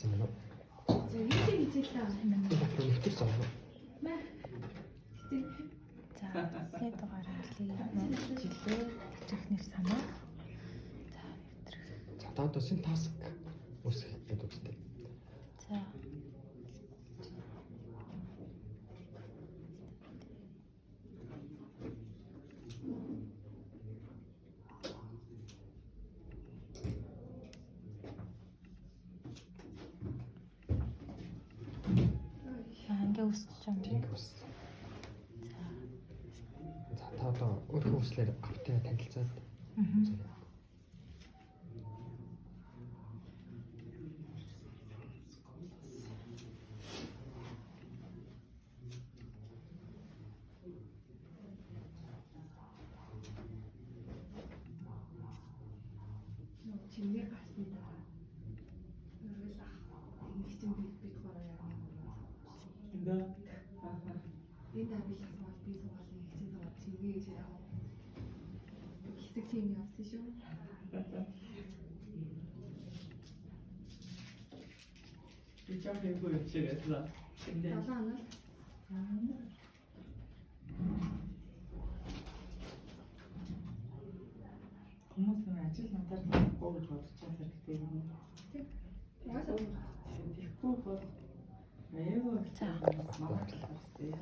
Сайн байна уу? За хичээ хичээлээ. Энэ руу нэвтэрсэн юм уу? Мэ. За, сая дугаар англигийн жилээ тэтгэх нэр санаа. За, нэвтрэх. За та одоо шинэ task үүсгэх гэдэг үстэй. За. За, ингээ үсэж юм. Тийм үссэн. За та одоо өөрийнхөө хүслээр аптай танилцаад Мгм. Чингээр гарсны дараа өргөл ах нэг чинь бид гурав яг нэг Да. Энэ та би л асуувал би суугаал нэг чинь суугаад чингээ гэж яг хэсэг тийм явсан шүү. Би чам хэлгүй юм шиг байлаа. Энд 7 хоног. Хүмүүс нэг ажил надаар болохгүй гэж бодож байгаа хэрэгтэй юм. Тийм. Угаасаа Тэгэхгүй бол аягүй За. манай талаас.